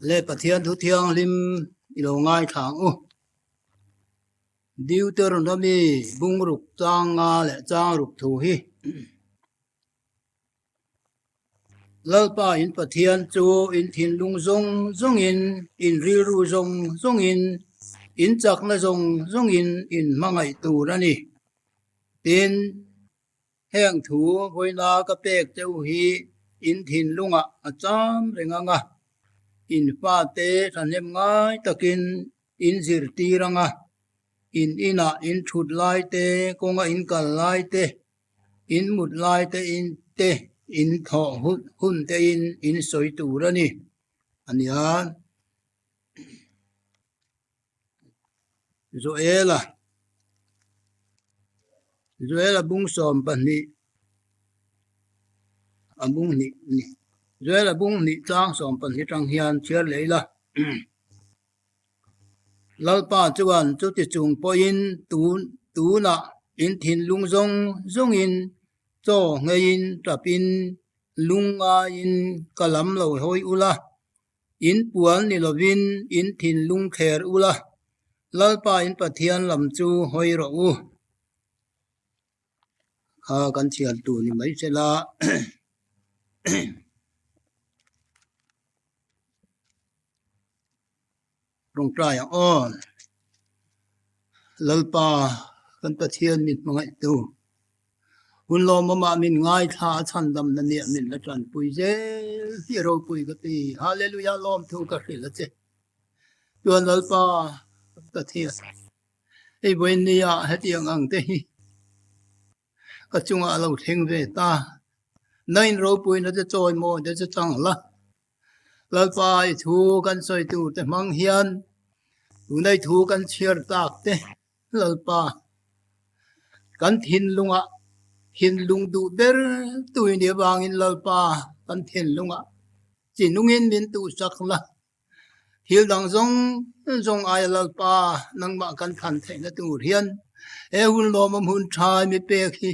Le Pathian thu thianghlim i lo ngaithla ang u. Deuteronomy bungruk chang nga leh chang ruk thu hi. Lalpa in Pathian chu in thinlung zawng zawngin, in rilru zawng zawngin, in chakna zawng zawngin in hmangaih tur a ni. Tin, heng thu vawiina ka pek che u hi in thinlungah a cham reng ang a, in fate thahnem ngai takin in zirtir ang a, in inah in thut lai te, kawnga in kal lai te, In mut lai te in te in thawh hun te in in sawi tur a ni a nia. Joela Joela bung 12 a bung hnih ni Joela bung hnih tlang 12 tang hian chhiar leh ila. Lalpa chuan chuti chung pawhin tun tunah in thinlung zawng zawngin chaw ngeiin tapin lung ngaiin ka lam lo hawi ula, in puan ni lovin in thinlung thler ula, Lalpa in Pathian lam chu hawi rawh u. Kha kan chhiar tur ni mai sela. Tawngtai ang aw. Lalpa kan Pathian min hmangaihtu hun lawmawmah min ngaithla a chhandamna nia min la tanpui zel hi a ropui ka ti. Hallelujah lawmthu ka hrilh a che. Chuan Lalpa kan Pathian hei vawiin nia hetiang ang te hi ka chungah a lo thleng ve ta. Na in ropuina te chawimawi te chu chang la. Lalpa i thu kan sawi tur te hmang hian tunai thu kan chhiar tak te Lalpa kan thinlungah thinlung duh ber tui ni avangin Lalpa kan thinlungah chinungin min tuhsak la. Thil dang zawng zawng aia Lalpa nangmah kan thlan theihna tur hian he hun lawmawm hun tha mi pek hi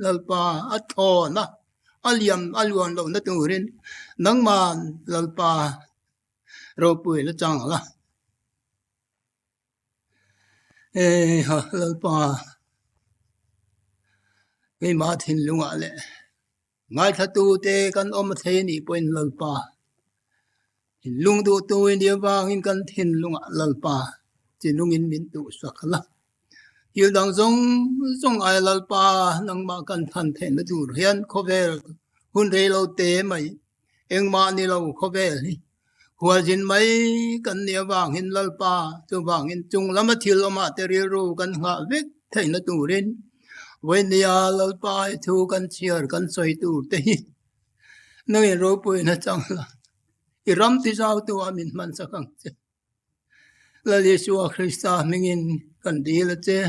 Lalpa a thawn a, a liam a luan lohna turin nangman Lalpa ropui la chang la. Heiha Lalpa keimah thinlungah leh Ngaithlatute kan awm a thei anih pawhin Lalpa, thinlung duhtu i nih avangin kan thinlungah Lalpa chinungin min tuhsak la. Thil dang zawng zawng aia Lalpa nangmah kan than theihna tur hian khawvel hun rei lo te mai engmah ni lo khawvel hi hualzin mai kan nih avangin Lalpa chuvangin chung lama thil awmah te rilru kan nghah vek theihna turin vawinia Lalpa i thu kan chhiar kan sawi tur te hi nangin ropuina chang la i ram ti zau tu ah min hman chak ang che. Lal Isua Krista hmingin kan dil a che.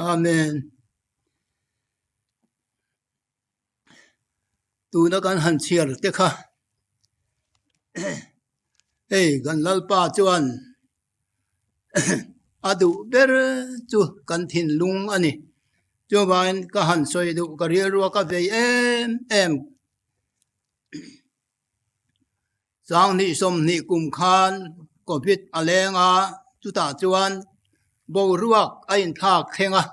Amen. Tuna kan han chhiar te kha hei kan Lalpa chuan a duh ber chu kan thinlung a ni. Chuvangin ka han sawi duh ka rilrua ka vei em em. Sanghnih 20 kum khan Covid a leng a, chutah chuan boruak a inthlak thleng a,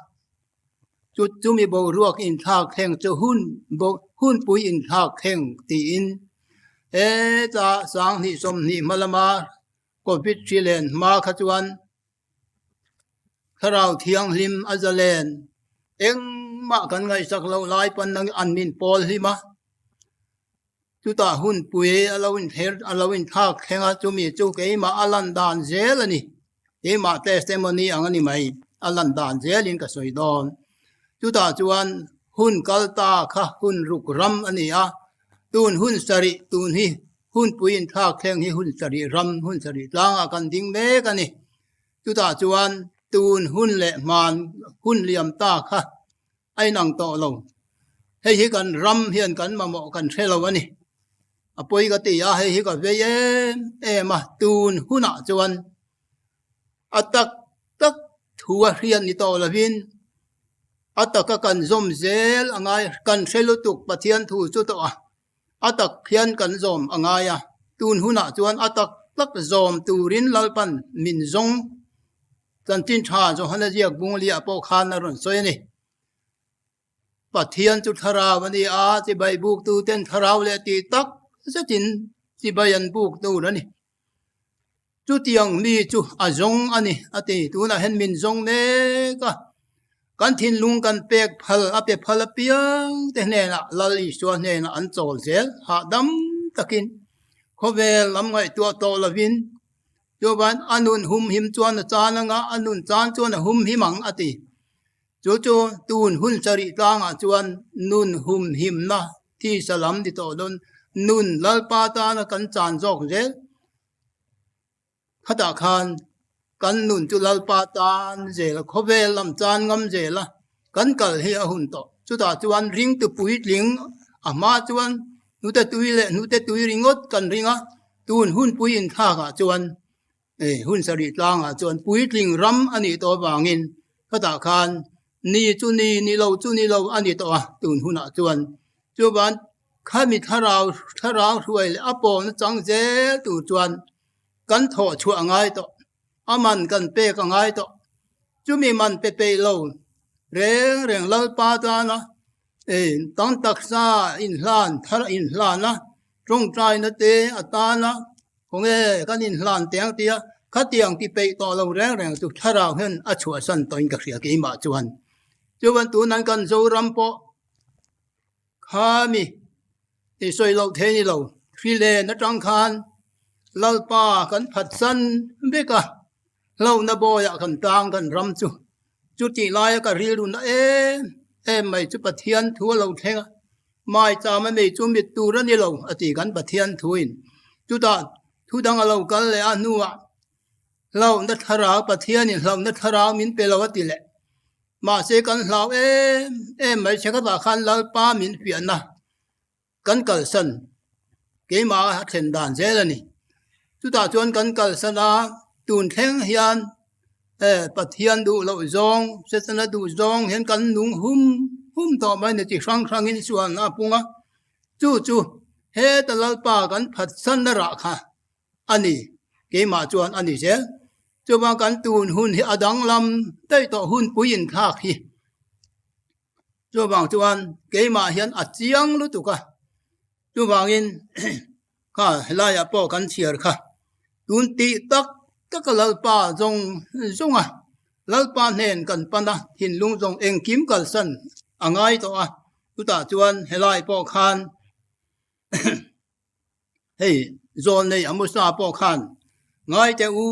chu chumi boruak inthlak thleng chu hun hunpui inthlak thleng tiin heta sanghnih 20 hma lama Covid hri len hma kha chuan Thlarau Thianghlim a zalen engmah kan ngaihsak loh lai pawn an min pawl hlim a. Chutah hunpui a lo inher a lo inthlak thleng a, chumi chu keimah a lan dan zel a ni. Keimah testimony ang a ni mai, a lan dan zelin ka sawi dawn. Chutah chuan hun kal ta kha hun ruk ram a ni a, tun hun sarih tun hi hunpui inthlak thleng hi hun sarih ram, hun sarih tlangah kan ding mek a ni. Chutah chuan tun hun leh hman hun liam ta kha a inang tawh lo. Hei hi kan ram hian kan mamawh kan hre lo a ni. A pawi ka ti a, hei hi ka vei em em a, tun hunah chuan a tak tak thu a hriat ni tawh lovin a taka kan zawm zel a ngai, kan hre lutuk Pathian thu chu tawh a, a tak hian kan zawm a ngai a, tun hunah chuan a tak. tak zawm turin Lalpan min zawng chanchin tha Johana ziak Bunglia pawh khan a rawn sawi a ni. Pathian chu thlarau a ni a, chibai buktuten thlarau leh tih tak zetin chibai an buk tur a ni. Chutiang mi chu a zawng a ni a ti. Tunah hian min zawng mek a, kan thinlung kan pek phal a pe phal apiang te hnenah Lal Isua hnenah an chawl zel hahdam takin khawvel lam ngaihtuah tawh lovin chuvan a nun humhim chuan a chan anga a nun chan chuan a humhim ang a ti. Chu chu tun hun sarih tlangah chuan nun humhimna thisa lam ni tawh dawn nun Lalpa tana kan chan zawk zel. Khatah khan kan nun chu Lalpa tan zel a, khawvel lam chan ngam zel a, kan kal hi a hun tawh. Chutah chuan ringtu puitling a hma chuan hnute tui leh hnute tui ringawt kan ring a, tun hunpui inthlakah chuan Hun sarih tlangah chuan puitling ram a nih tawh avangin khatah khan ni chu ni, ni lo chu ni lo a ni tawh a, tun hunah chuan chuvan khami thlarau thlarau hruai leh a pawlna chang zel tur chuan kan thawh chhuah a ngai tawh, a man kan pek a ngai tawh. Chumi man pe peih lo reng reng Lalpa tana tan taksa inhlan thar inhlan a, tawngtaina te a tana Khawnge kan inhlan teh ang tia khatiang ti peih tawh lo reng reng chu thlarau hian a chhuahsan tawhin ka hria keimah chuan. Chuan tunan kan Zoram pawh khami tih sawi loh thei ni lo, hri len atang khan Lalpa kan phatsan vek a, hlauhna bawiah kan tang kan ram chu. Chutih laia ka rilru na em em mai chu Pathian thu a lo thleng a, Maicham a nei chu mit tur a ni lo a ti kan Pathian thuin. Chutah thu dang a lo kal leh a hnuah hlauhna thlarau Pathianin hlauhna thlarau min pe lo a ti leh. Mahse kan hlau em em mai che khatah khan Lalpa min fiahna kan kalsan keimah a thlen dan zel a ni. Chutah chuan kan kalsan a, tun thleng hian Pathian duh loh zawng, Setana duh zawng hian kan nung hum hum tawh mai ni chi hrang hrangin sualna a pung a. Chu chu heta Lalpa kan phatsanna rah kha a ni, keimah chuan a ni zel. Chuvang kan tun hun hi a danglam daih tawh hunpui inthlak hi. Chuvang chuan keimah hian a chiang lutuk a, chuvangin kha helaiah pawh kan chhiar kha tun tih tak taka Lalpa zawng zawng a, Lalpa hnen kan pan a, thinlung zawng engkim kalsan a ngai tawh a, chutah chuan helai pawh khan Hei, zawl nei Amosa pawh khan, Ngai teh u,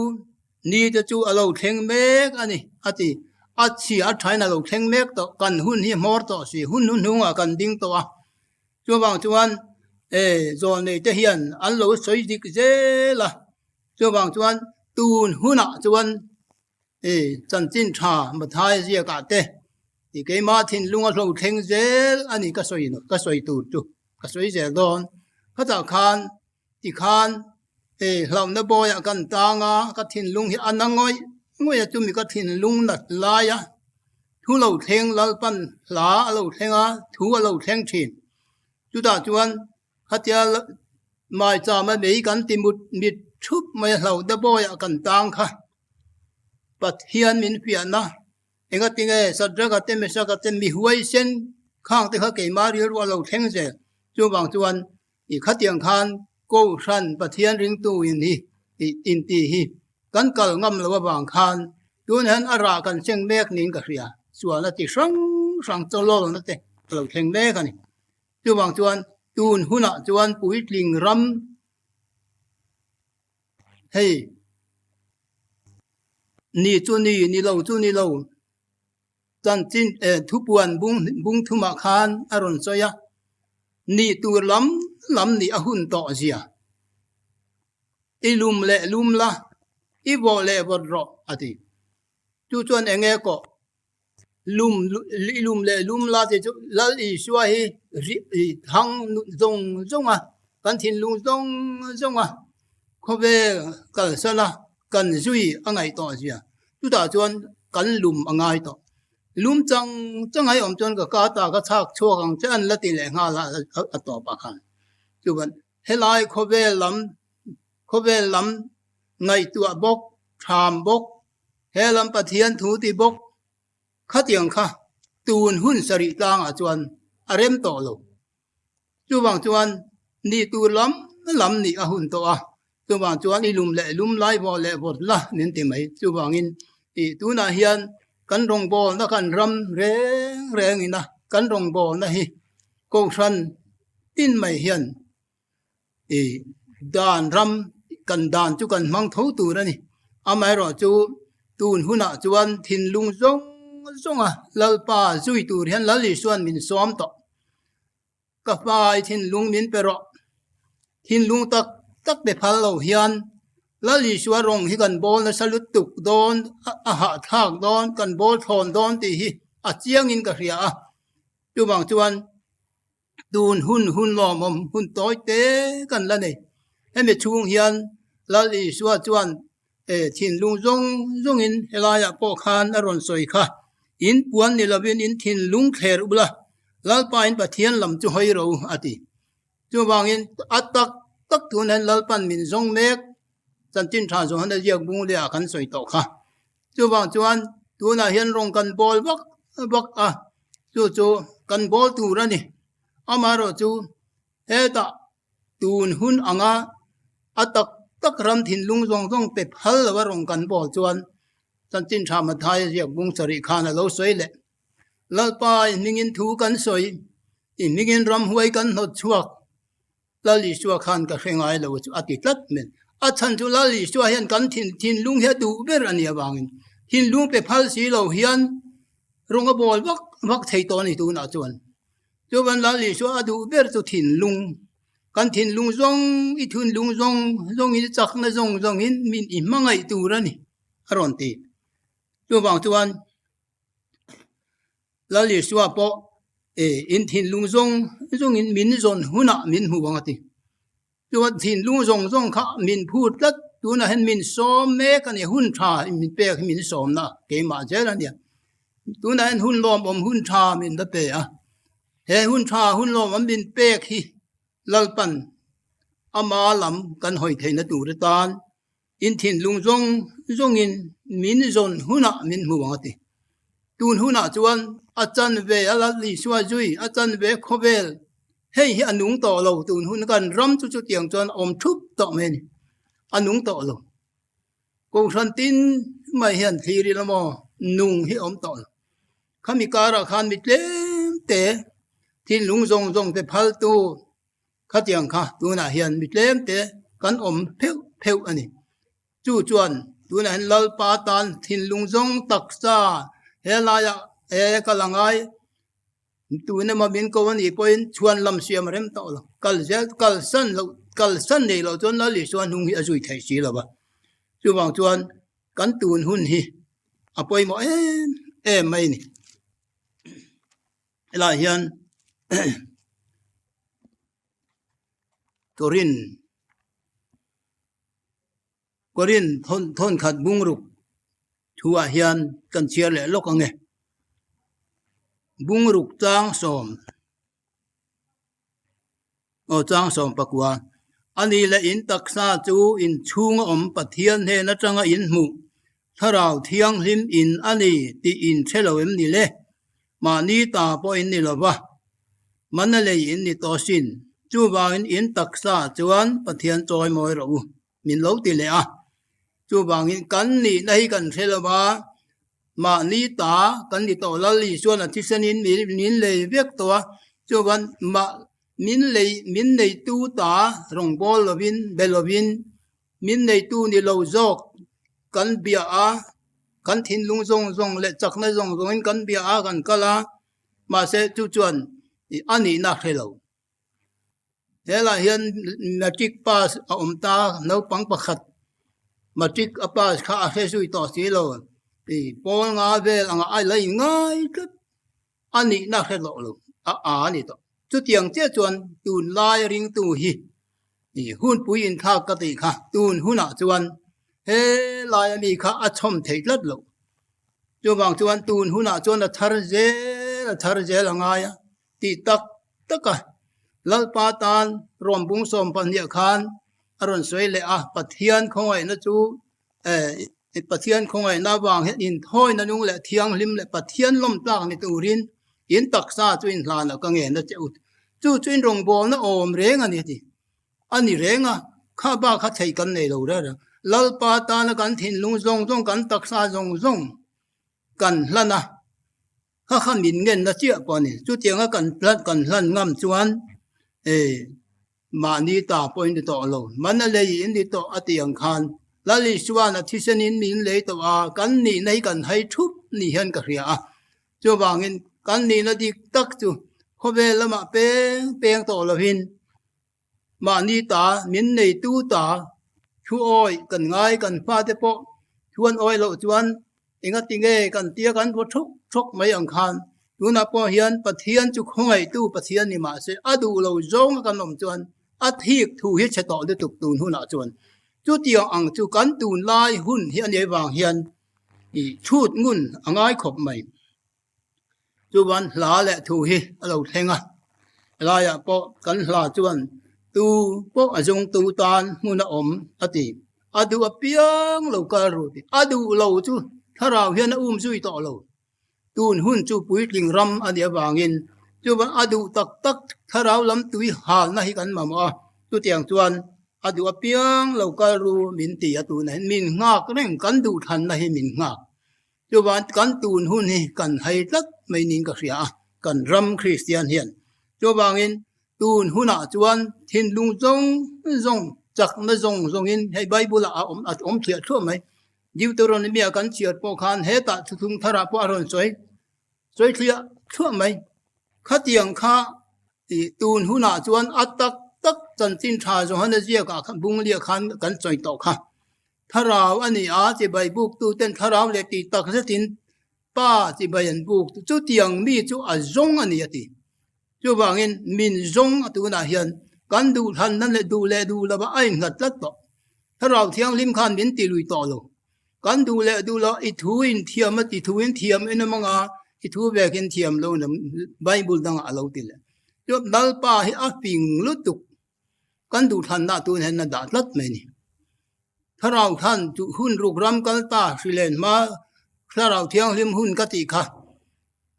ni te chu a lo thleng mek a ni, a ti. A chhia a thain a lo thleng mek tawh, kan hun hi hmawr tawh si, hun hnuhnungah kan ding tawh a. Chuvang chuan, e, zawl nei te hian an lo sawi dik zel a. Chuvang chuan, tun hunah chuan E, chanchin tha Mathai ziakah te i keimah thinlung a hlo thleng zel a ni ka sawi ka sawi tur chu ka sawi zel dawn. Khatah khan tikhan e hlauhna bawiah kan tang a, ka thinlung hi a na ngawih ngawih a, chumi ka thinlung nat laia thu lo thleng Lalpan hla a lo thleng a, thu a lo thleng thin. Chutah chuan Khatia maicham a mei kan ti mut mit thup mai a hlo da bawiah kan tang kha. Pathian min fiahna engatinge Sadraka te Mesaka te mi huaisen khang te kha keimah rilru a lo thleng zel. Chuvang chuan i khatiang khan Kohhran Pathian ringtu in hi inti hi kan kal ngam lo avang khan tun hian a rah kan seng mek niin ka hria. Sualna ti hrang hrang chawlawlna te a lo thleng mek a ni. Chuvang chuan tun hunah chuan puitling ram hei ni chu ni, ni lo chu ni lo chanchin eh thupuan bung bung thumah khan a rawn sawi a, ni tur lam lam nih a hun tawh zia. I lum leh lum la, i vawh leh vawt rawh a ti. Chu chuan eng nge kawh? Lum i lum leh lum la tih chu Lal Isua hi thang zawng zawng a, kan thinlung zawng zawng a, khawvel kalsan a, kan zui a ngaih tawh zia. Chutah chuan kan lum a ngai tawh. Lum chang chang ai awm chuan ka ka ta ka chhak chhuak ang che an la ti leh nghal a a tawpah khan. Chuan helai khawvel lam khawvel lam. Ngaihtuah bawk, ṭham bawk, he lam Pathian thu ti bawk khatiang kha tun hun sarih tlangah chuan a rem tawh lo. Chuvang chuan ni tur lam lam nih a hun tawh a, chuvang chuan i lum leh lum lai vawh leh vawt la min ti mai. Chuvangin ih tunah hian kan rawngbawlna kan ram reng rengin a kan rawngbawlna hi Kohhran tin mai hian ih dan ram kan dan chu kan hmang tho tur a ni. Amaherawh chu tun hunah chuan thinlung zawng zawnga Lalpa zui tur hian Lal Isuan min sawm tawh. Ka hmai thinlung min pe rawh. Thinlung tak tak pe phal lo hian Lal Isua rawng hi kan bawl nasa lutuk dawn, a hahthlak dawn, kan bawl thlawn dawn tih hi a chiangin ka hria a. Chuvang chuan tun hun hun lawmawm hun tawi te kan la nei. Hemi chhung hian Lal Isua chuan E thinlung zawng zawngin helaiah pawh khan a rawn sawi kha, In puan ni lovin in thinlung thler ula, Lalpain Pathian lam chu hawi ro a ti. Chuvangin a tak tak tun hian Lalpan min zawng mek, chanchin tha Johana ziak bung lehah kan sawi tawh kha. Chuvang chuan tunah hian rawng kan bawl vak vak a, chu chu kan bawl tur a ni. Amaherawh chu hetah Tun hun anga a tak tak ram thinlung zawng zawng pe phal lo a rawn kan bawl chuan chanchin tha Mathai a ziak bung sarih khan a lo sawi leh. Lalpa i hmingin thu kan sawi, i hmingin ramhuai kan hnawt chhuak, Lal Isua khan ka hre ngai lo chu a ti tlat mai. A chhan chu Lal Isua hian kan thinlung hi a duh ber a nih avangin thinlung pe phal si lo hian rawng a bawl vak vak thei tawh a ni tunah chuan. Chuan Lal Isua a duh ber chu thinlung, kan thinlung zawng, i thunlung zawng zawngin i chakna zawng zawngin min i hmangaih tur a ni, a rawn ti. Chuvang chuan Lal Isua pawh in thinlung zawng zawngin min zawn hunah min hmu ang a ti. Chuan thinlung zawng zawng kha min phut tlat, tunah hian min sawm mek a ni, hun tha min pek hi min sawmna keimah zel a nia. Tunah hian hun lawmawm hun tha min la pe a, he hun tha hun lawmawm min pek hi Lalpan ama lam kan hawi theihna tur atan In thinlung zawng zawngin min zawn hunah min hmu ang a ti. Tun hunah chuan a chanve a Lal Isua zui, a chanve khawvel hei hi a nung tawh lo tun hun kan ram chu chutiang chuan a awm thup tawh mai a ni. A nung tawh lo. Kohhran tin mai hian thlir ila maw nung hi a awm tawh lo. Khami karah khan mi tlem te thinlung zawng zawng te phaltu Khatiang kha tunah hian mi tlem te kan awm pheuh pheuh a ni. Chu chuan tunah hian Lalpa tan thinlung zawng taksa he laiah e kal a ngai tun emaw min ko a nih pawhin chhuan lam siam a rem tawh lo. Kal zel kalsan loh kalsan nei loh chuan Lal Isua hnung hi a zui theih si lo va. Chuvang chuan kan tun hun hi a pawimawh em em mai a ni. Helaiah hian Korin Korin thawn thawn khat bungruk thuah hian kan chhiar leh lawk ang e. Bungruk tlang sawm. Aw Changsawm pakua, A ni leh in taksa chu in chhunga awm Pathian hnen atanga in hmuh Thlarau Thianghlim in a ni tih in hre lo em ni le? Mahni ta pawh in ni lo va, mana lei in ni tawh sin. Chuvangin in taksa chuan Pathian chawi mawi rawh u, min lo ti leh a. Chuvangin kan nihna hi kan hre lo va, Mahni ta kan ni tawh Lal Isuan a thisenin min lei vek tawh a, chuan mah min lei min neitu ta rawngbâwl lovin be lovin min neitu ni lo zawk kan bia a, kan thinlung zawng zawng leh chakna zawng zawngin kan bia a kan kal a, mahse chu chuan a nihna hre lo. Helaiah hian matric pass a awm ta naupang pakhat matric a pass kha a hre zui tawh si lo ih pawl nga vel anga a la in ngai tlat a nihna hre tawh lo a a ni tawh chutiang chiah chuan tunlai ringtu hi ih hunpui inthlak ka tih kha tun hunah chuan helai ami kha a chhawm theih tlat loh chuvang chuan tun hunah chuan a thar zel a thar zel a ngai a. Tih tak tak a, Lalpa tan Rawmbung 12 khan. A rawn sawi leh a, Pathian khawngaihna chu Pathian khawngaihna avang hian inthawina nung leh thianghlim leh Pathian lawm tlak ni turin in taksa chu inhlan a ka ngen a che u. Chu chu in rawngbawlna awm reng a ni a ti. A ni reng a, kha bak kha theih kan nei lo reng reng. Lalpa tana kan thinlung zawng zawng, kan taksa zawng zawng kan hlan a, Kha kha min ngenna chiah pawh a ni. Chutianga kan hlan kan hlan ngam chuan eh mahni ta pawh in ni tawh lo. Mana lei in ni tawh a tih ang khan Lal Isuan a thisen in min lei tawh a, kan nihna hi kan hai thup ni hian ka hria a. Chuvangin kan nihna dik tak chu khawvel lamah peng peng tawh lovin Mahni ta, min neitu ta, thu awi kan ngai kan fate pawh thu an awi loh chuan engati nge kan tia kan vaw thuk thuk mai ang khan tunah pawh hian Pathian chu khawngaihtu Pathian ni mahse a duh lo zawnga kan awm chuan a thik thu hi chhe tawh lutuk tun hunah chuan chutiang ang chu kan tunlai hun hi a nih avang hian ih chhut ngun a ngai khawp mai. Chuan hla leh thu hi a lo thleng a, helaiah pawh kan hla chuan tu pawh a zungtu tan hmun a awm a ti. A duh apiang lo kal ru tih a duh lo chu thlarau hian a um zui tawh lo. Tun hun chu puitling ram a nih avangin chuan a duh tak tak thlarau lam tui halna hi kan mamawh a, chutiang chuan a duh apiang lo kal ru min ti a tunah hian min nghak reng kan duhthlanna hi min nghak. Chuvan kan tun hun hi kan hai tlat mai niin ka hria a, kan ram Kristian hian. Chuvangin tun hunah chuan thinlung zawng zawng, chakna zawng zawngin hei Bible ah a awm a awm thliah thluah mai. Deuteronomy ah kan chhiar pawh khan hetah thuthlung tharah pawh a rawn sawi sawi thliah thluah mai. Khatiang kha tun hunah chuan a tak tak chanchin tha Johana ziakah khan Bunglia khan kan sawi tawh kha. Thlarau a ni a, chibai buktu ten thlarau leh tih tak zetin Pa chibai an buk tu chutiang mi chu a zawng a ni a ti. Chuvangin min zawng a tunah hian kan duhthlanna leh duh leh duh lova a innghat tlat tawh. Thlarau Thianghlim khan min ti lui tawh lo. Kan duh leh duh lo i thu in thiam a ti thu in thiam en awm anga i thu vek in thiam lo in Bible dangah a lo ti leh. Chuan Lalpa hi a fing lutuk. Kan duhthlanna tun hian a dah tlat mai a ni. Thlarau khan chu hun ruk ram kal ta hri len hma Thlarau Thianghlim hun ka tih kha.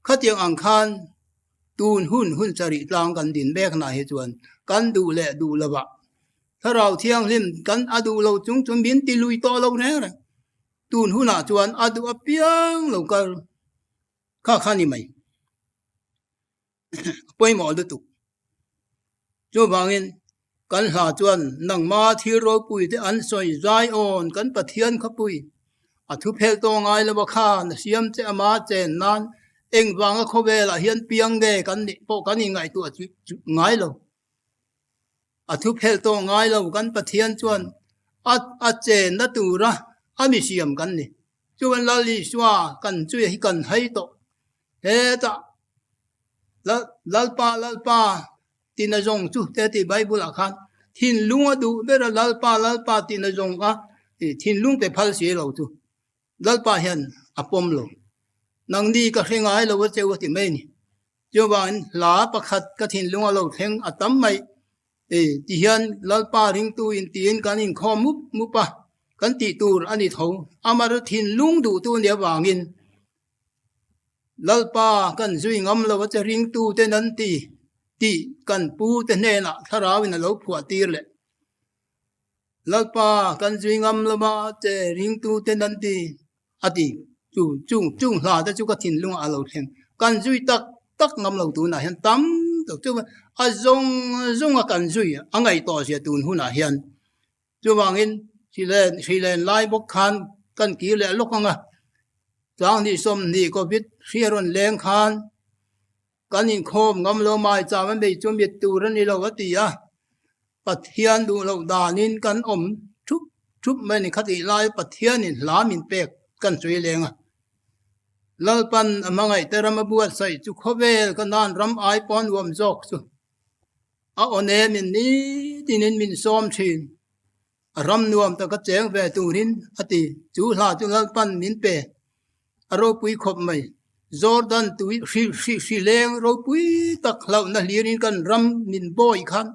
Khatiang ang khan tun hun hun sarih tlang kan din mek na hi chuan kan duh leh duh lo ah Thlarau Thianghlim kan a duh lo chung chu min ti lui tawh lo reng reng. Tun hunah chuan a duh apiang lo kal kha kha ni mai. A pawimawh lutuk. Chuvangin kan hla chuan nangma thil ropui te an sawi zai awn kan Pathian khawpui a thu phelh tawh ngai lo a khan a siam che ama chen nan engvanga khawvelah hian piang nge kan nih pawh kan inngaihtuah ngai lo. A thu phelh tawh ngai lo kan Pathian chuan a a chenna tura a mi siam kan ni. Chuan Lal Isua kan chuia hi kan hai tawh. Hetah Lalpa Lalpa tina zawng chu te tih Bible ah khan thinlung a duh ber a Lalpa Lalpa tina zawng a thinlung pe phal si lo chu Lalpa hian a pawm lo. Nangni ka hre ngai lo a cheu a ti mai a ni. Chuvangin hla pakhat ka thinlung a lo thleng a tam mai ti hian Lalpa ringtu in tiin kan inkhawm mup mup a, kan tih tur a ni tho. Amar thinlung duhtu nia avangin Lalpa kan zui ngam lo a che ringtu ten an ti tih kan pu te hnenah thlarau in a lo phuah tir leh. Lalpa kan zui ngam lo a che ringtu ten an ti a ti. Chu chung chung hla te chu ka thinlungah a lo thleng. Kan zui tak tak ngam lo tunah hian tam tak chu a zawng zawng a kan zui a ngaihtuah zia tun hunah hian Chuvangin hrilen lai bawk khan kan kir leh lawk ang a, tlanghnih 20 Covid hri a rawn leng khan kan inkhawm ngam lo mai cham a mei chu mit tur a ni lo a ti a, Pathian duh loh danin kan awm thup thup mai a ni khatih lai Pathianin hla min pek kan sawi leng a. Lalpan a hmangaihte ram a buatsaih chu khawvel ka nan ram ai pawh a nuam zawk chu. A aw nemin nitinin min sawm thin. A ram nuam taka cheng ve turin a ti. Chu hla chu Lalpan min pe. A ropui khawp mai. Jordan tui hri hri hri leng ropui tak hlauhna hlirin kan ram min bawi khan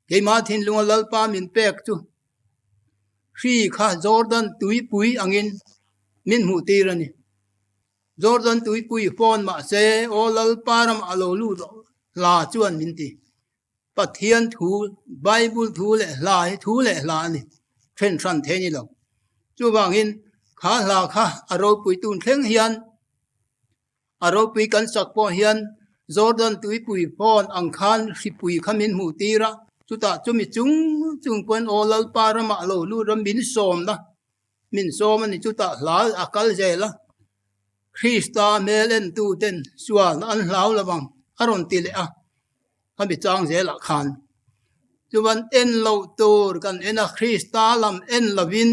keimah thinlunga Lalpa min pek chu. Hri kha Jordan tuipui angin min hmuh tir a ni. Jordan tuipui fawn mahse aw Lalpa ramah a lo lut rawh hla chuan min ti. Pathian thu, Bible thu leh hla hi thu leh hla a ni, then hran thei ni lo. Chuvangin kha hla kha a ropui tun thleng hian a ropui kan sak pawh hian Jordan tuipui fawn ang khan hripui kha min hmuh tir a, chutah chumi chung chung pawn aw Lalpa ramah lo lut ram min sawmna min sawm a ni chutah hla a kal zel a, Krista hmel entu ten sualna an hlau lo ang a rawn ti leh a, khami chang zelah khan chuan en loh tur kan en a, Krista lam en lovin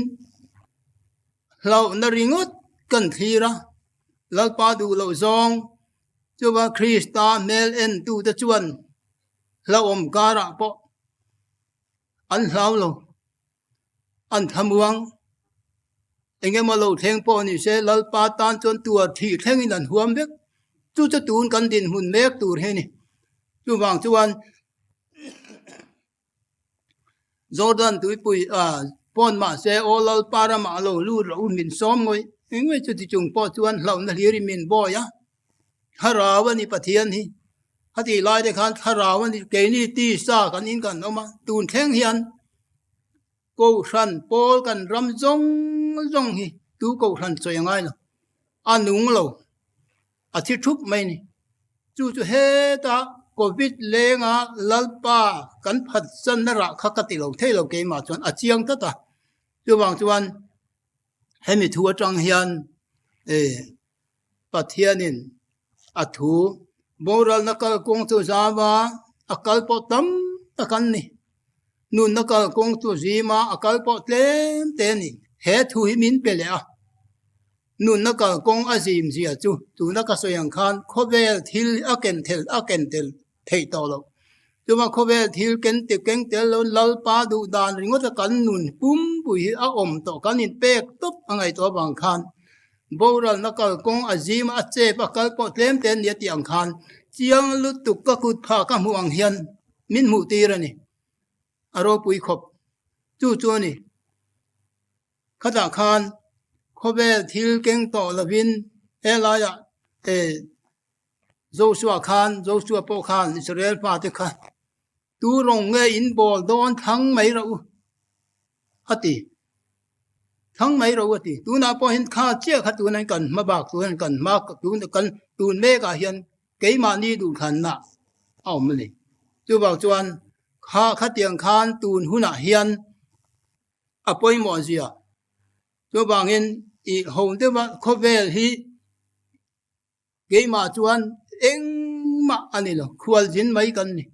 hlauhna ringawt kan thlir a, Lalpa duh loh zawng chuan Krista hmel entu te chuan hlauhawm karah pawh an hlau lo. An thlamuang eng emaw lo thleng pawh ni se Lalpa tan chuan tuar thih thlengin an huam vek. Chu chu tun kan dinhmun mek tur hi a ni. Chuvang chuan Jordan tuipui pawn mahse aw Lalpa ramah a lo lut rawh u min sawm ngawih ngawih chuti chung pawh chuan hlauhna hlirin min bawi a. Thlarau a ni Pathian hi. A tih lai te khan thlarau a ni keini tisa kan in kan awm a tun thleng hian kohhran pawl kan ram zawng zawng hi tu kohhran chawi a ngai lo a nung lo a thi thup mai a ni chu chu heta covid lenga lalpa kan phatsanna rah kha ka ti lo thei lo keimah chuan a chiang tlat a chuvang chuan hemi thu atang hian eh Pathianin a thu boralna kalkawng chu zau a, a kal pawh tam tak an ni. Nunna kalkawng chu zim a, a kal pawh tlem te a ni. He thu hi min pe leh a, nunna kalkawng a zim zia chu tuna ka sawi ang khan khawvel thil a ken tel a ken tel theih tawh loh. Chuma khawvel thil ken ti keng tel lo Lalpa duh dan ringawt a kan nun pumpui hi a awm tawh kan inpek tawp a ngaihtuah avang khan boralna kalkawng a zim a chep a kal pawh tlem te nia tih ang khan chiang lutuk ka kut phah ka hmuh ang hian min hmuh tir a ni. A ropui khawp. Chu chu a ni. Khatah khan khawvel thil keng tawh lovin helaiah eh Joshua khan, Joshua pawh khan Israel fate kha tu rawng nge in bawl dawn thlang mai rawh u a ti. Thlang mai rawh u a ti. Tunah pawh hian kha chiah kha tunah hian kan hma bak tunah hian kan hma tun kan tun mekah hian keimahni duhthlanna a awm a ni. Chuvang chuan kha khatiang khan tun hunah hian a pawimawh zia. Chuvangin i ho deuha khawvel hi Keimah chuan engmah a ni lo, khualzin mai kan ni.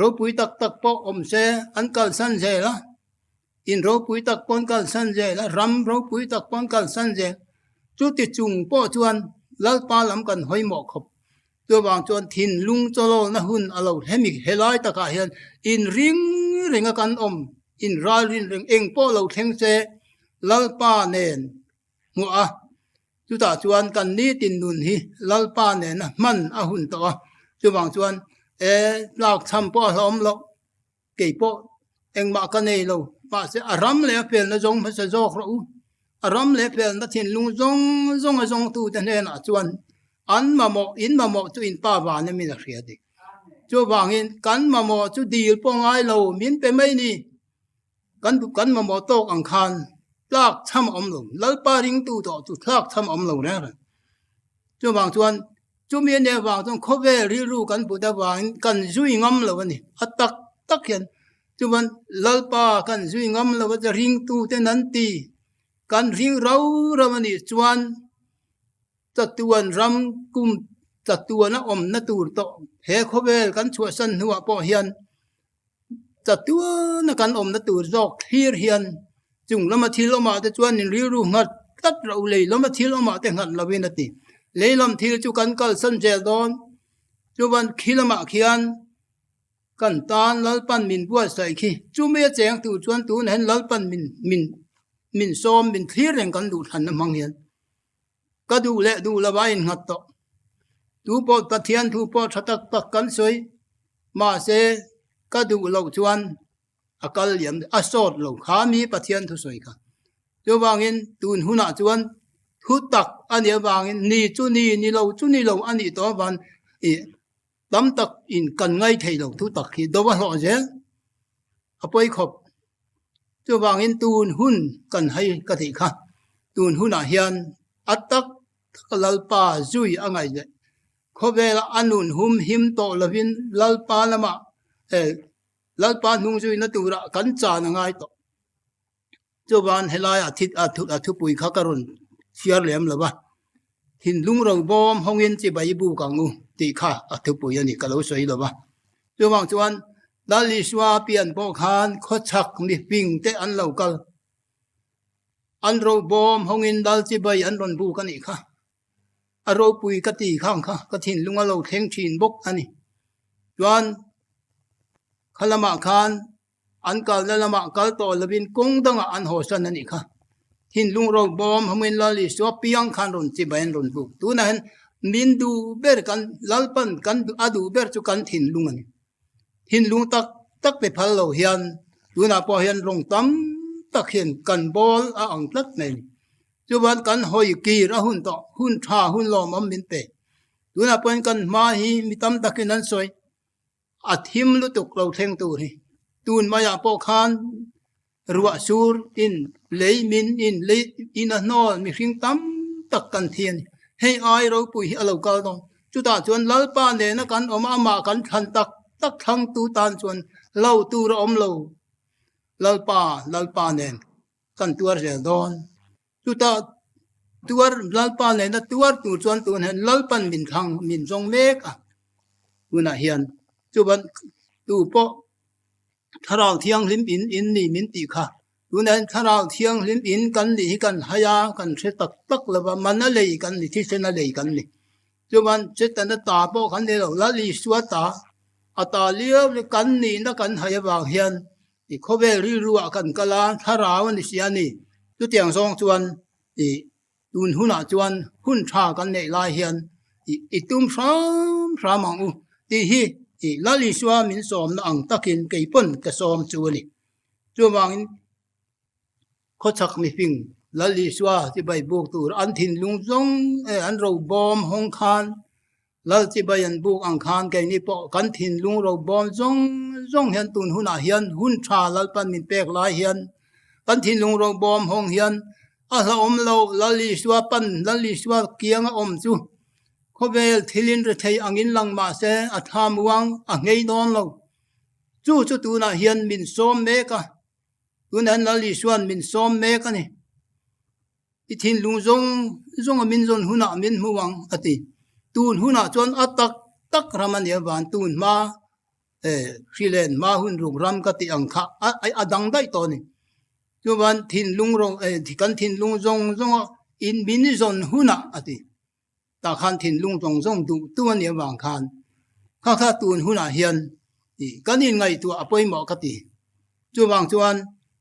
Ropui tak tak pawh awm se an kalsan zel a, in ropui tak pawh an kalsan zel a, ram ropui tak pawh an kalsan zel. Chuti chung pawh chuan Lalpa lam kan hawi mawh khawp. Chuvang chuan thinlung chawlawlna hun a lo hlemi helai takah hian inring renga kan awm, inralrin reng eng pawh lo thleng se Lalpa nen hmuh a. Chutah chuan kan nitin nun hi Lalpa nena hman a hun tawh a, chuvang chuan e tlak chham pawh a hlawm loh, kei pawh engmah ka nei lo, mahse a ram leh a felna zawng hmasa zawk rawh u, a ram leh felna thinlung zawng zawng a zawngtute hnenah chuan an mamawh, in mamawh chu in pa van em in a hria dik. Chuvangin kan mamawh chu dil pawh ngai lo, min pe mai ni. Kan kan mamawh tawk ang khan tlak chham a awm lo. Lalpa ringtu tawh chu thlak chham a awm lo reng reng. Chuvang chuan chumi a nih avang chuan khawvel rilru kan put avangin kan zui ngam lo a ni. A tak tak hian chuan Lalpa kan zui ngam lo a ringtu ten an ti. Kan ring rau rau a nih chuan Chatuan ram kum chatuan a awmna tur tawh he khawvel kan chhuahsan hnuah pawh hian chatuana kan awmna tur zawk thlir hian chung lama thil awmah te chuan in rilru nghat tlat loh lei lama thil awmah te nghat lovin a ti. Lei lam thil chu kan kalsan zel dawn chuan khi lamah khian Kan tan Lalpan min buatsaih khi chumi a cheng tur chuan tunah hian Lalpan min min min sawm min thlir reng kan duh thlanna hmang hian ka duh leh duh lo a innghat tawh. Tu pawh Pathian thu pawh tha tak tak kan sawi mahse ka duh loh chuan. A kal liam a sawt lo kha mi Pathian thusawi kha. Chuvangin tun hunah chuan thu tak a nih avangin ni chu ni, ni lo chu ni lo a nih tawh avan ih tam tak in kan ngai thei lo thu tak hi do a hlawh zel a pawi khawp. Chuvangin tun hun kan hai ka tih kha tun hunah hian a tak tak Lalpa zui a ngaih leh khawvela a nun hum him tawh lovin Lalpa lamah eh Lalpa hnung zuina turah kan chan a ngai tawh. Chuvan helaiah thit a a thupui kha ka rawn chhiar lem lo va, Thinlung ro bawm hawngin chibai buk ang u tih kha a thupui a ni ka lo sawi lo va. Chuvang chuan Lal Isua pian pawh khan khawchhak mifing te an lo kal. An ro bawm hawngin Lal chibai an rawn buk a nih kha. A ropui ka ti khang kha ka thinlung a lo thleng thin bawk a ni. Chuan kha lamah khan an kalna lamah kal tawh lovin kawng dangah an hawsan a nih kha. Thinlung ro bawm hamuin Lal Isua piang khan rawn chibai an rawn buk. Tunah hian min duh ber kan Lalpan kan a duh ber chu kan thinlung a ni. Thinlung tak tak pe phal lo hian tunah pawh hian rawng tam tak hian kan bawl a ang tlat mai a ni. Chuvan kan hawi kir a hun tawh, hun tha, hun lawmawm min pe. Tunah pawhin kan hma hi mi tam takin an sawi, a thim lutuk lo thleng tur hi. Tun maiah pawh khan ruah sur in, lei min in, lei in a hnawl mihring tam tak kan thi a ni. Hei ai ropui hi a lo kal dawn. Chutah chuan Lalpa nena kan awm a, amah kan thlan tak tak thlangtu tan chuan lo tur a awm lo. Lalpa, Lalpa nen kan tuar zel dawn. Chutah tuar Lalpa nena tuar tur chuan tun hian Lalpan min thlang min zawng mek a tunah hian chuan tu pawh Thlarau Thianghlim in in ni min tih kha tunah hian Thlarau Thianghlim in kan nih hi kan hai a kan hre tak tak lo va mana lei kan ni thisena lei kan ni chuan Setana ta pawh kan ni lo Lal Isua ta a ta liau kan nihna kan hai avang hian I khawvel rilruah kan kal a, thlarau a ni si a ni. Chutiang zawng chuan i tun hunah chuan hun tha kan neih lai hian i i tum hram hram ang u tih hi i Lal Isua min sawmna ang takin kei pawn ka sawm chu a ni. Chuvangin khawchhak mifing Lal Isua chibai buk tur an thinlung zawng e an robawm hawng khan Lal chibai an buk ang khan keini pawh kan thinlung ro bawm zawng zawng hian tun hunah hian hun tha Lalpan min pek lai hian kan thinlung ro bawm hawng hian a hlauhawm lo Lal Isua pan Lal Isua kianga awm chu khawvel thilin rethei angin lang mahse a tha muang a nghei dawn lo. Chu chu tunah hian min sawm mek a, tunah hian Lal Isua'n min sawm mek a ni. I thinlung zawng zawnga min zawn hunah min hmu ang, a ti. Tun hunah chuan a tak tak ram a nia van tun hma eh hrilen hma hun ruk ram ka tih ang kha a a dang daih tawh a ni. Chuvan thinlung ro eh kan thinlung zawng zawnga in min zawn hunah a ti. Tah khan thinlung zawng zawng duh tu a nih avang khan kha kha tun hunah hian ih kan inngaihtuah a pawimawh ka ti. Chuvang chuan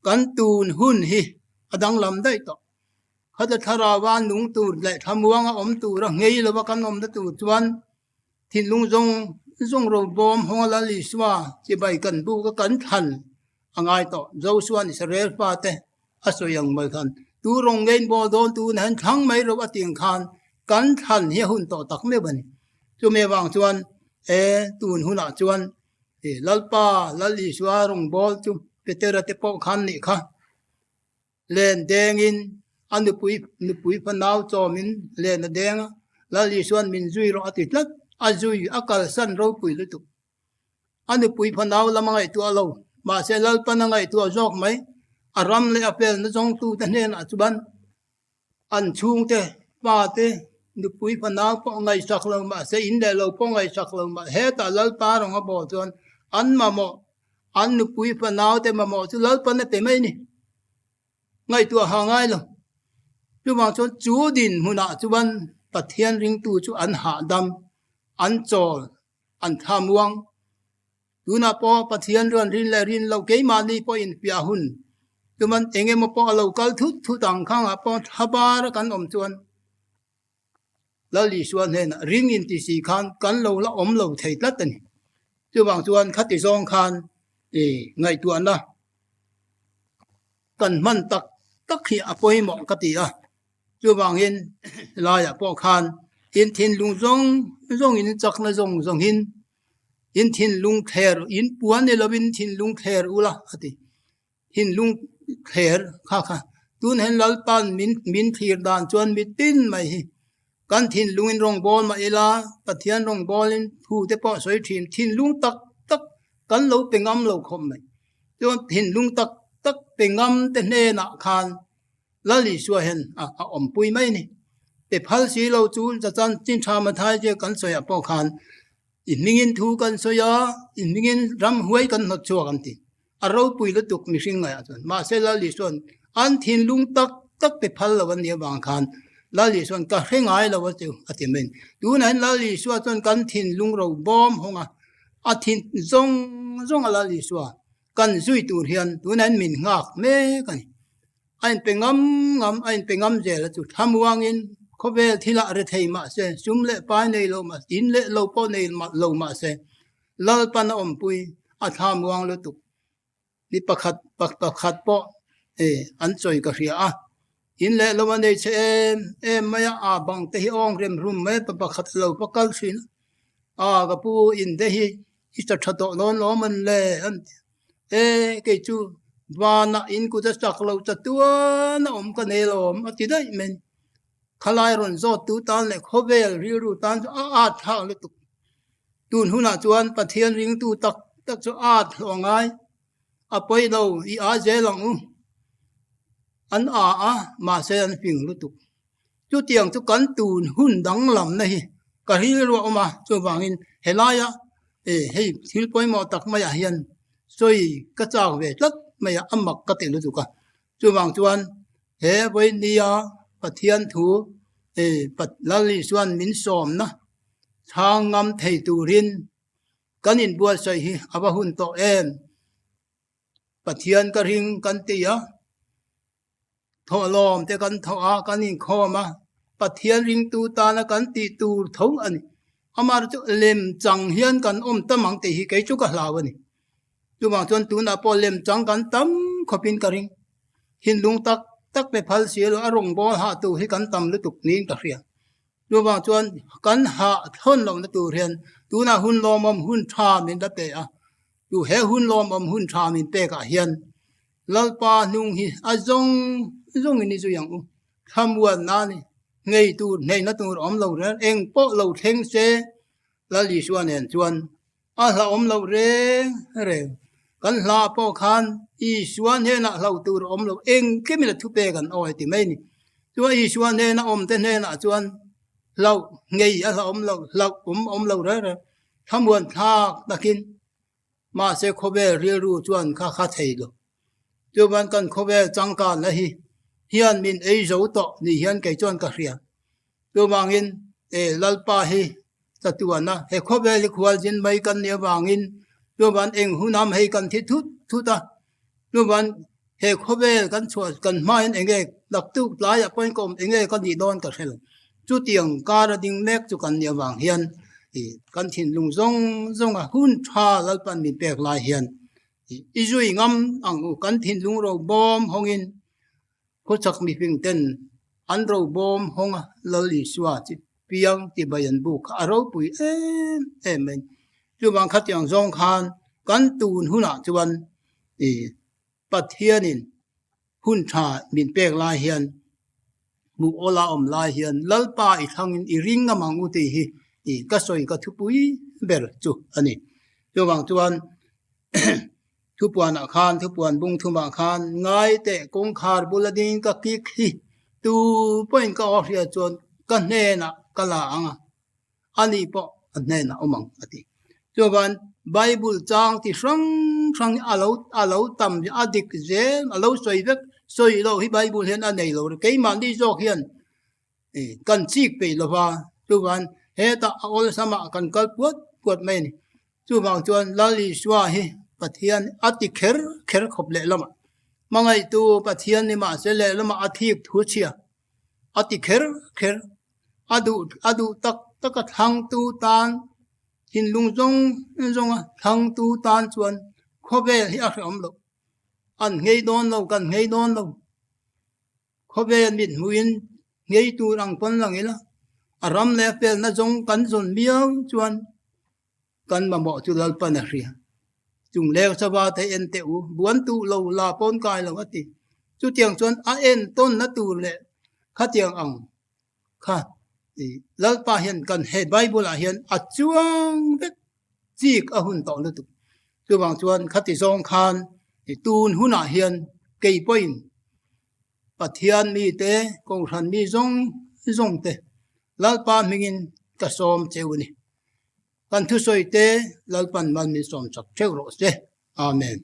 kan tun hun hi a danglam daih tawh. Khata thlarau a nung tur leh thlamuanga awm tura nghei lova kan awmna tur chuan thinlung zawng zawng robawm hawnga Lal Isua chibai kan buk a kan thlan a ngai tawh. Josua'n Israel fate a sawi ang mai khan tu rawng ngein bawl dawn tun hian thlang mai ro a tih ang khan kan thlan hi a hun tawh tak meuh a ni. Chumi avang chuan e tun hunah chuan e Lalpa Lal Isua rawng bawl chu Petera te pawh khan nih kha len dengin a nupui nupui fanau chawmin len a deng a, Lal Isua'n min zui rawh a ti tlat, a zui a kalsan ropui lutuk. A nupui fanau lam a ngaihtuah lo, mahse Lalpan a ngaihtuah zawk mai. A ram leh a felna zawngtute hnenah chuan an chhungte, pate, nupui fanau pawh ngaihsak lo mahse in leh lo pawh ngaihsak lo mah hetah Lalpa rawng a bawl chuan an mamawh, an nupui fanaute mamawh chu Lalpan a pe mai a ni. Ngaihtuah ha ngai lo. Chuvang chuan chu dinhmunah chuan Pathian ringtu chu an hahdam, an chawl an tha muang. Tunah pawh Pathian rawn rin leh rin loh keimahni pawh infiah hun chuan eng emaw pawh a lo kal thut thut ang khangah pawh thla bara kan awm chuan Lal Isua hnenah ring inti si khan kan lo la awm lo thei tlat a ni. Chuvang chuan khati zawng khan i ngaihtuahna. kan hman tak tak hi a pawimawh ka ti a. Chuvangin helaiah pawh khan in thinlung zawng zawngin chakna zawng zawngin in thinlung thler in puan ni lovin thinlung thler ula a ti. Thinlung thler kha kha tun hian Lalpa'n min min thlir dan chuan mitin mai hi kan thinlungin rawngbâwl mah ila Pathian rawngbâwlin thu te pawh sawi thin thinlung tak tak kan lo pe ngam lo khawp mai. Chuan thinlung tak tak pe ngam te hnenah khan Lal Isua hian a awmpui mai a ni. Pe phal si lo chu chachan chin tha Mathai che kan sawiah pawh khan i hmingin thu kan sawi a, i hmingin ramhuai kan hnawt chhuak an ti. A ropui lutuk mihring ngaiah chuan. Mahse Lal Isua'n an thinlung tak tak pe phal lo an nih avang khan Lal Isua'n ka hre ngai lo a chu a ti mai a ni. Tunah hian Lal Isua chuan kan thinlung ro bawm hawng a, a thin zawng zawng a Lal Isua kan zui tur hian tunah hian min nghak mek a ni. A inpe ngam ngam, a inpe ngam zel a chu thlamuangin khawvel thilah rethei mah se, sum leh pai nei lo mah se, in leh lo pawh nei lo mah se, Lalpan a awmpui a thlamuang lutuk. Ni pakhat pakhat pawh e an chawi ka hria a, in leh lo a nei che em em mai a, a bang te hi awng rem rum mai pa pakhat a lo va kal thin a, a ka pu in te hi i ta tha tawh dawn lawm an le an ti a, e kei chu vanah in kut a chak lo ta tuan a awm ka nei lawm a ti daih mai. Khalai rawn zawt tu tan leh khawvel rilru tan chu a at thlak lutuk. Tun hunah chuan Pathian ringtu tak tak chu at hlawh a ngai. A pawi lo i a zel ang u. An a a, mahse an fing lutuk. Chutiang chu kan tun hun danglamna hi ka rilru a awm a, chuvangin helaia hei thil pawimawh tak maiah hian sawi ka chak ve tlat mai a, a mak ka ti lutuk a. Chuvang chuan he vawinia Pathian thu Lal Isua'n min sawmna chhang ngam thei turin kan inbuatsaih hi a va hun tawh em? Pathian ka ring kan ti a, thawhlawm te kan thawh a, kan inkhawm a, Pathian ringtu tana kan tih tur tho a ni. Amah chu lem chang hian kan awm tam ang tih hi kei chu ka hlau a ni. Chuvang chuan tunah pawh lem chang kan tam khawpin ka ring. Thinlung tak tak pe phal si lo a rawngbâwl hah tur hi kan tam lutuk niin ka hria. Chuvang chuan kan hah thlawn lohna tur hian tunah hun lawmawm hun tha min la pe a, chu he hun lawmawm hun tha min pekah hian Lalpa hnung hi a zawng zawngin i zui ang u. Thlamuanna a ni. Ngei tur, hneihna tur awm lo reng, eng pawh lo thleng se Lal Isua nen chuan a hlauhawm loh reng reng. Kan hla pawh khan Isua hnenah hlauh tur a awm lo, engkim in a thupek an awi ti mai a ni. Chuan Isua hnena awmte hnenah chuan hlauh ngei a hlauhawm loh, hlauh awm awm lo reng reng. Thlamuan thlak takin mahse khawvel rilru chuan kha kha thei lo. Chuvan kan khawvel changkanna hi hian min ei zo tawh ni hian kei chuan ka hria. Chuvangin e Lalpa hi chatuan a, he khawvel hi khualzin mai kan nih avangin chuvan eng hunam hei kan thi thut thut a, chuvan he khawvel kan chhuah kan hmain enge naktuk tlaiah pawhin ka awm enge ka nih dawn ka hre lo. Chutiang kar a ding mek chu kan nih avang hian kan thinlung zawng zawnga hun tha Lalpan min pek lai hian i zui ngam ang u kan thinlung ro bawm hawngin Khawchhak mihring ten an robawm hawng a Lal Isua chi piang ti bai an buk kha a ropui em em mai. Chuvang khatiang zawng khan kan tun hunah chuan i Pathianin hun tha min pek lai hian hmuh awla awm lai hian Lalpa i thlangin i ring ngam ang u tih hi i ka sawi ka thupui ber chu a ni. Chuvang chuan Thupuanah khan, thupuan bung thumah khan ngai teh kawngkhar bula ding ka kik hi tu pawhin ka aw hria chuan ka hnenah ka la ang a, ani pawh a hnenah awm ang a ti. Chuvan Bible chang ti hrang hrang hi a lo a lo tam a dik zel a lo sawi vek sawi loh hi Bible hian a nei lo keimahni zawk hian Kan chik peih lova, chuvan hetah a awlsamah kan kal puat puat mai a ni. Chuvang chuan Lal Isua hi Pathian a ti kher kher khawp lehlamah hmangaihtu Pathian ni mahse lehlamah a thik thu chhia a ti kher kher a duh a duh tak taka thlangtu tan thinlung zawng zawnga thlangtu tan chuan khawvel hi a hrehawm loh. An nghei dawn lo, kan nghei dawn lo. Khawvel mit hmuhin nghei tur ang pawn lang ila, a ram leh a felna zawng kan zawn miau chuan kan mamawh chu Lalpan a hria. Chung leng sava te en teh u, buan tuh lo la pawn kai lo a ti. Chutiang chuan a en tawnna tur leh khatiang ang kha Lalpa hian kan he Bible ah hian a chuang vek chik a hun tawh lutuk. Chuvang chuan khati zawng khan tun hunah hian kei pawhin Pathian mite, Kohhran mi zawng zawng te Lalpa hmingin ka sawm cheu a ni. Kan thusawi te Lalpan mal min sawm chak theuh rawh se. Amen.